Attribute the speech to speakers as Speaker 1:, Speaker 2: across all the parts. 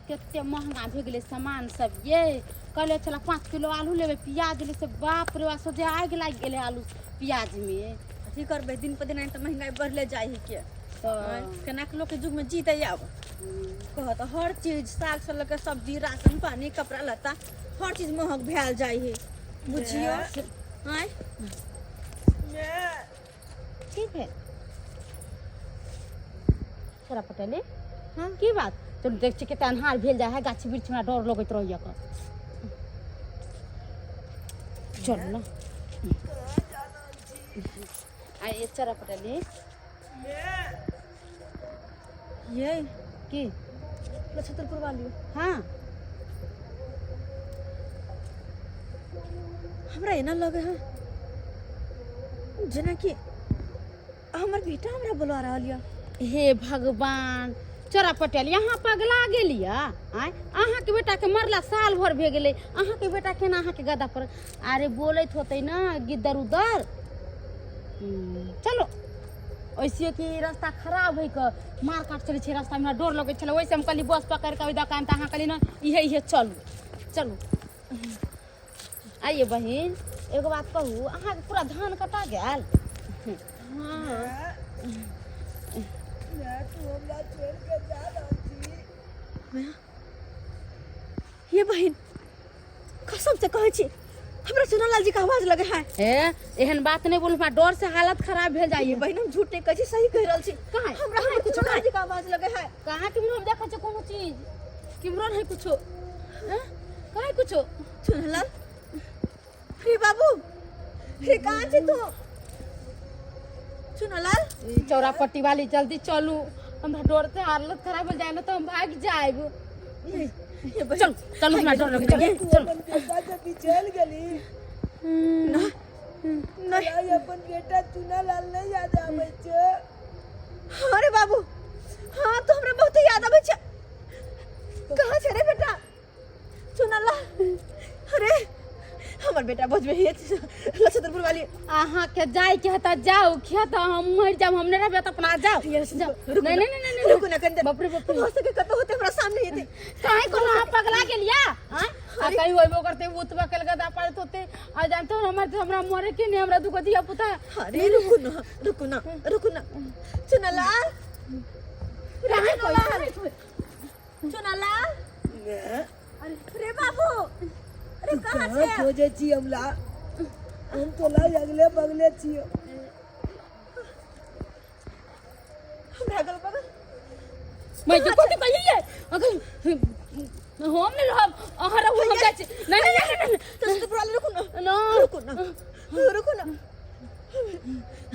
Speaker 1: कते महंगा भए गेलै सामान सब ये। कहले छला 5 किलो आलू लेबै, प्याज ले से बाप रे बाप, सोझे आगि लागि गेलै आलू प्याज में।
Speaker 2: की करबै, दिन पर दिन तऽ महंगाई बढ़ले जाइ है के।
Speaker 1: तऽ
Speaker 2: केना के लोक युग में जीते आब कह तऽ हर चीज, साग से लऽ के सब्जी, राशन पानी, कपड़ा लत्ता, हर चीज महग भेल जाइ है, बुझियो। आँय
Speaker 1: ठीक है छोरा पटेली। हाँ, की बात? चलू, देख छी कते अन्हार भेल जाइ है, गाछ वृक्ष हमरा डर लगैत रहैया कऽ। चलू ने। आ ये चोरा पटेली।
Speaker 2: ये
Speaker 1: की
Speaker 2: छतरपुर वाली।
Speaker 1: हाँ।
Speaker 2: हमरा एना लगे है जेनाकि हमर बेटा हमरा बुला रहल यऽ।
Speaker 1: हे भगवान, चोरा पटेल, यहाँ पगला गेलियै? आँय, अहाँके बेटाके मरला साल भर भए गेलै, अहाँके बेटा केना अहाँके गदा पर अरे बोलैत होतै ने गिद्दर उद्दर। चलो, ऐसे कि रास्ता खराब है के मार काट चलै छै रास्ता, हमरा डर लगै छलै, ओइसे हम कहली बस पकड़ि कऽ ओहि दोकान, तऽ अहाँ कहली ने इहे इहे। चलू चलू। आइए बहिन, एगो बात कहू, अहाँके पूरा धान कटा गेल?
Speaker 2: हाँ।
Speaker 3: तू हमरा छोड़ के जा रहल छी?
Speaker 2: ये बहिन, कसम से कहै छी, हमरा चुनालाल जी के आवाज लगे है।
Speaker 1: ए, एहन बात नहीं बोलू, हमरा डर से हालत खराब भेल जाइए।
Speaker 2: ये बहिन, हम झूठ नहीं कहै छी, सही कहि रहल छी।
Speaker 1: कहाँ?
Speaker 2: हमरा
Speaker 1: कहाँ
Speaker 2: हमर
Speaker 1: कुछो?
Speaker 2: चुनालाल जी के आवाज लगे है।
Speaker 1: कहाँ किम्हरो हम देखै छियै कोनो चीज? किम्हरो नहीं कुछो। हैं? कहाँ कुछो?
Speaker 2: चुनालाल रे बाबू रे, कहाँ छी तू चुनालाल?
Speaker 1: ई चौरा पट्टी वाली, जल्दी चलू, हमरा डर से हालत खराब हो जाए ना तो हम भाग जाएब।
Speaker 2: ये बहिन,
Speaker 1: चल चलू, हमरा डर लगे, चल।
Speaker 3: तू
Speaker 1: चल।
Speaker 3: अपन बेटा के बिछड़ गेली?
Speaker 2: नहीं।
Speaker 3: आई अपन बेटा चुनालाल नहीं याद आबै छै?
Speaker 2: हाँ रे बाबू, हाँ, तो हमरा बहुत याद आबै छै। कहाँ छै रे बेटा चुनालाल? अरे हमर बेटा बजबे हे लछतरपुर वाली।
Speaker 1: अहाँ के जाय के है तऽ जाउ, खेत हम मरि जाब, हम नहि रहबै तऽ अपना जाउ जाउ।
Speaker 2: रुकू
Speaker 1: नहीं
Speaker 2: ना,
Speaker 1: नहीं नहीं नहीं।
Speaker 2: रुकू ना कनी देर।
Speaker 1: बाप रे बाप रे।
Speaker 2: हो सके कतौ होते, हमरा सामने हेतै।
Speaker 1: काहे कोनो अहाँ पगला गेलिया? आँय, आ कहीं होइबो करते, उतबा कल गदा पारत होते आ जानते हो हमर हमरा मरे के नहीं, हमरा दुगो धिया पुता।
Speaker 2: अरे रुकू ना, रुकू ना, रुकू ना। चुनालाल
Speaker 1: काहे कोई
Speaker 2: चुनालाल। अरे बाबू, अरे कहाँ
Speaker 3: कहाँ
Speaker 2: छै?
Speaker 3: खोजे छी हमरा? हम तोला अगले बगले छियो।
Speaker 2: हमरा अगल बगल।
Speaker 1: मैं जो कथी कहिए, अगर हम नहीं रहब, अहाँ रहू, हम जाइ छी। नहीं नहीं नहीं नहीं।
Speaker 2: तो तो वाली, रुकू ना।
Speaker 1: ना।
Speaker 2: रुकू ना, रुकू ना,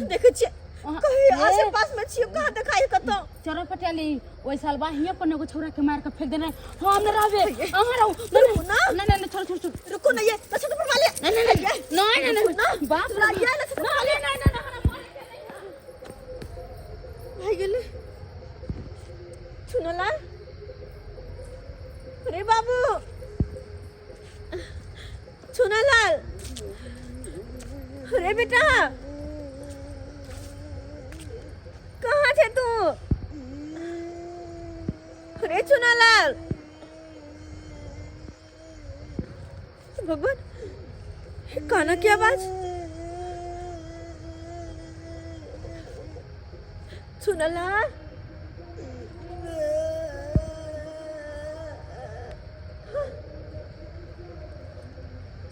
Speaker 2: देखै छियै कहीं आसे पास में छियै। कहाँ देखाई कतौ?
Speaker 1: चोरा पटियाली, ओहि साल बाहिए पर एगो छौड़ा के मार के फेंक देने। हम नहीं रहबे, अहाँ रहू।
Speaker 2: रुकू ना।
Speaker 1: नहीं नहीं नहीं, छोड़ छोड़ छोड़।
Speaker 2: रुकू ना, ये लछतरपुर वाली।
Speaker 1: नहीं नहीं नहीं नहीं नहीं नहीं, बाप रे।
Speaker 2: ये लछतरपुर।
Speaker 1: नहीं नहीं नहीं नहीं, हमरा मरे के नहीं।
Speaker 2: भाई गेलै चुनालाल। अरे बाबू चुनालाल, अरे बेटा, कहाँ छे तू? अरे चुनालाल, भगवान, ये काना की आवाज। चुनालाल,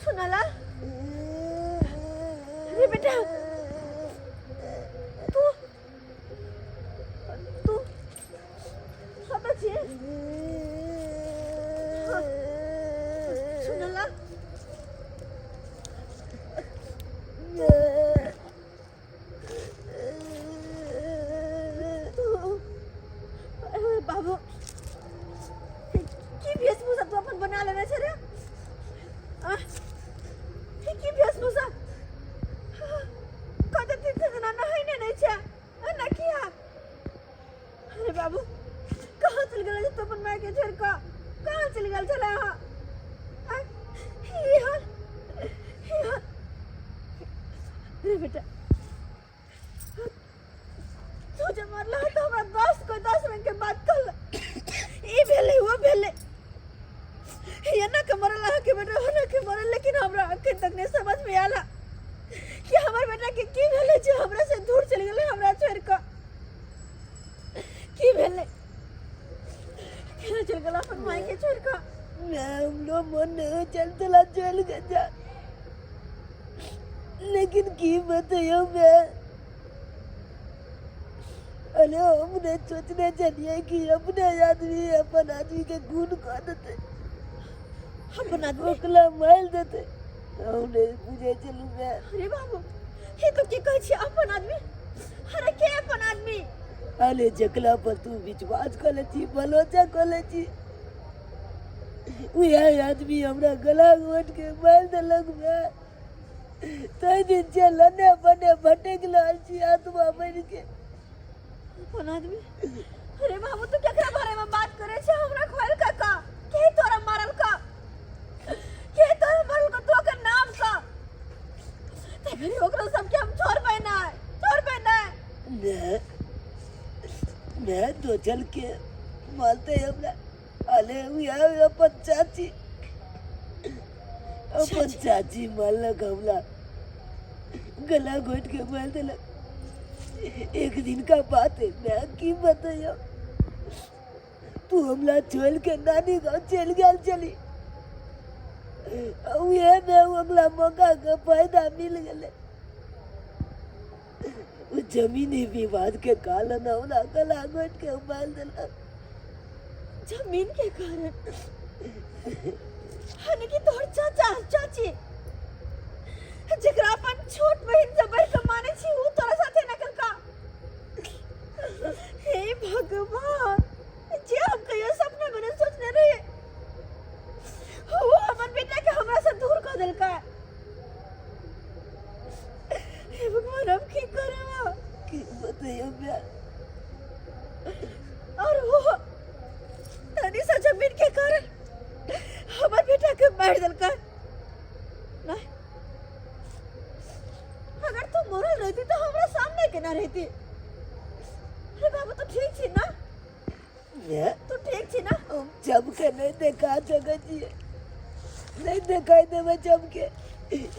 Speaker 2: चुनालाल, अरे बेटा, तू तू कतऽ छी? चुनालाल, तू, अरे बाबू, की वेशभूषा तू अपन बना लेने छे रे? आ, ई की वेशभूषा? कते दिन से जेना नहेने नहि छै, एना किया? अरे बाबू, कहाँ चलि गेल तू अपन माय के छोड़ि कऽ? कहाँ चलि गेल छलै अहाँ? आ, ई हाल, ई हाल। अरे बेटा, तू जे मरला तो हमरा 10 को 10 रंग के बात कहल, ई भेलै, वो भेलै। एना के मरल अहाँके बेटा ओना के मरल, लेकिन हमरा अखन तक नहीं समझ में आला कि हमर बेटा के की भेलै जे हमरा से दूर चलि गेलै, हमरा छोड़ि कऽ की भेलै, केना चलि गेल अपन माय के छोड़ि कऽ।
Speaker 3: मैं हमरो मन नहीं चल तला चल के जा, लेकिन की बतैयो मैं। अरे हमने सोचने चलिए कि अपने आदमी अपन आदमी के खून कर देते,
Speaker 2: अपन आदमी
Speaker 3: ओकला मार देते, हमने बुझे चलू मैं।
Speaker 2: अरे बाबू, हे तो की कहै छी अपन आदमी? अरे के अपन आदमी?
Speaker 3: अरे जकला पर तू विश्वास कर ले छी, भरोसा कर ले छी, उहे आदमी हमरा गला घोट के मार देलक मैं। तै दिन से लने बने भटक रहल छी आत्मा बन के।
Speaker 2: अपन आदमी? अरे बाबू, तू केकरा बारे में बात करे छे? हमरा खोल का का के तोरा मारल का, के तोरा मारल का, तू ओकर नाम का ते घरी ओकरा सब के हम छोड़बै ना, छोड़बै ना।
Speaker 3: मैं तो चल के मारते हमरा। अरे उहे अपन चाची, अपन चाची मारलक हमरा, गला घोट के मार देलक। एक दिन का बात है, मैं की बताया, तू हमला छोड़ के नानी गाँव चल गया चली, उहे में अगला मौका के फायदा मिल गए। जमीनी विवाद के कारण हमरा गला घोट के मार देलक।
Speaker 2: जमीन के कारण? यानी कि तोहर चाचा चाची जकरा अपन छोट बहिन से बढ़ के माने छी, ऊ तोरा साथे न कलका? हे भगवान, जे हम कहियो सपना में न सोचने रहिए वो हमर बेटा के हमरा से दूर कर देलका। हे भगवान, अब की करब?
Speaker 3: की बतैयो मैं।
Speaker 2: और वो तनी सा जमीन के कारण हमर बेटा के मार देलका। नहीं, अगर तू मरल रहती तो हमरा सामने के ना रहती। अरे बाबू, तू ठीक छी ना?
Speaker 3: मैं
Speaker 2: तू ठीक छी ना?
Speaker 3: हम जब के नहीं देखा सकै छियै, नहीं देखाई देबै जब के,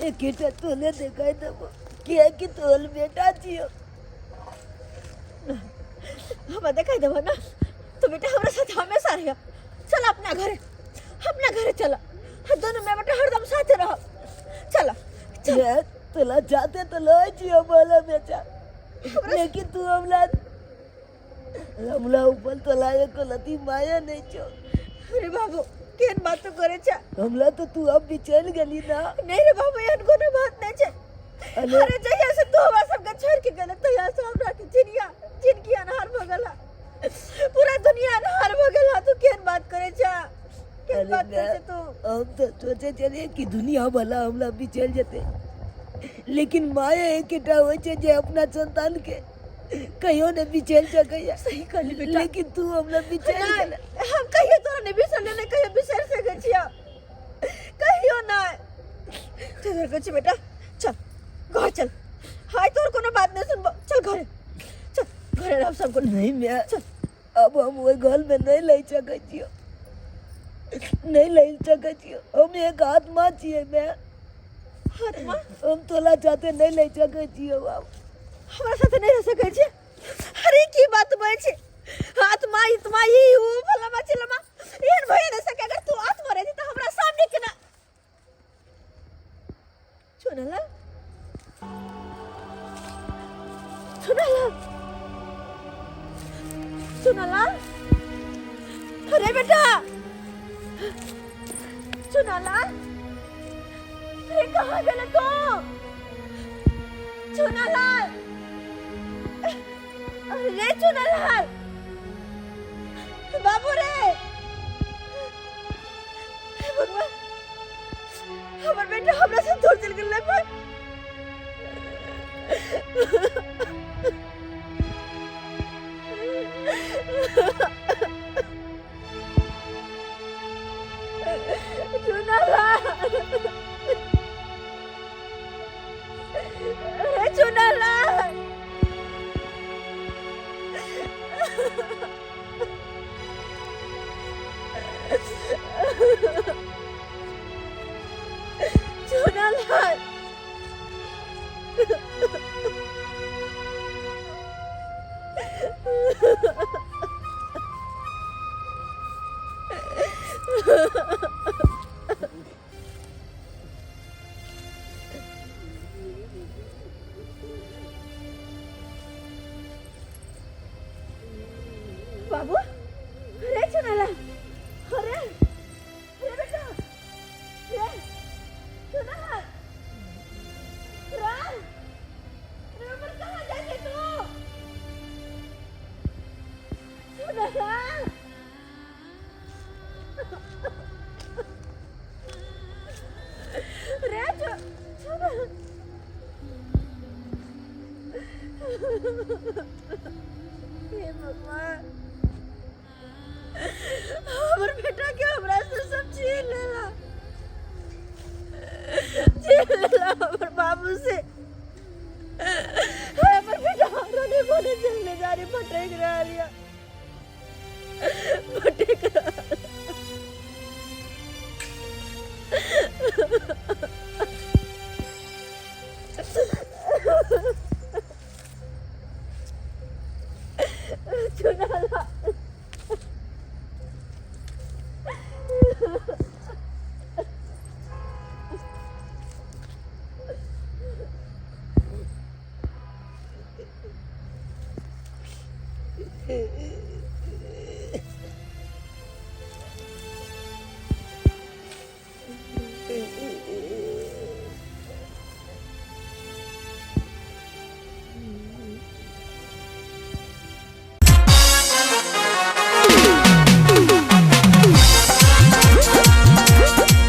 Speaker 3: एकेटा तोले देखाई देबो, किएकि तोहर बेटा छियौ।
Speaker 2: हमरा देखाई देबो ना तो बेटा हमरा साथ हमेशा रहियो। चल अपना घरे, अपना घरे चल, दोनों मैं बेटा हरदम साथे रहो। चल चल।
Speaker 3: मैं तोला जाते तो लय छियौ बोला बेटा, लेकिन तू हमरा हमरा ऊपर तोला एको लती माया नहीं छौ।
Speaker 2: अरे बाबू, केहन बात तो करे छे?
Speaker 3: हमरा तो तू अब भी चल गेली ना।
Speaker 2: नहीं रे बाबू, एहन कोनो बात नहीं छे।
Speaker 3: अरे
Speaker 2: अरे जहिया से तू हमरा सबके छोड़ के गेले तहिया से हमरा के जिनिया जिनकी अनहार भ गेला, पूरा दुनिया अनहार भ गेला। तू केहन बात करे छे? केहन
Speaker 3: अरे
Speaker 2: बात करे छे
Speaker 3: मैं
Speaker 2: तू?
Speaker 3: हम तो सोचे चलिए कि दुनिया भला हमरा भी चल जेते, लेकिन माया एकेटा होइ छै जे अपना संतान के कहियो ने बिछेल सकैया।
Speaker 2: सही कहली बेटा,
Speaker 3: लेकिन तू हमरा बिछेल
Speaker 2: नहीं,
Speaker 3: गेला।
Speaker 2: हम कहियो तोरा नहीं बिसरले, नहीं कहियो बिसर सकै छियो, कहियो नहीं। तोर कहै छी बेटा, चल घर चल, हाय तोर कोनो बात नहीं सुनबो, चल घरे चल, घरे रहब सब गोटे।
Speaker 3: नहीं मैं
Speaker 2: चल।
Speaker 3: अब हम ओहि घर में नहीं लहि सकै छियो, नहीं लहि सकै छियो। हम एक आत्मा छियै मैं,
Speaker 2: आत्मा?
Speaker 3: हम तोला जाते नहीं लहि सकै छियो। अब
Speaker 2: हमरा साथे नहीं रह सकै छी? अरे की बात बजै छी? आत्मा इत्मा ई ऊ फलामा चिलमा एहन भए नहि सकै। अगर तू आत्मा रहती तऽ हमरा सामने केना चुनलाल, चुनलाल, चुनलाल, अरे बेटा चुनालाल, अरे कहाँ गेले तू? चुनालाल, अरे चुनालाल बाबू रे, हे भगवान, हमर बेटा हमरा से दूर चल गेलै। पर चुनालाल, अरे चुनालाल, बाबू, अरे चुनाला, अरे अरे बेटा, रे चुना, रे रे पर कहाँ जाके तू चुनाला? रे चुना, हे भगवान।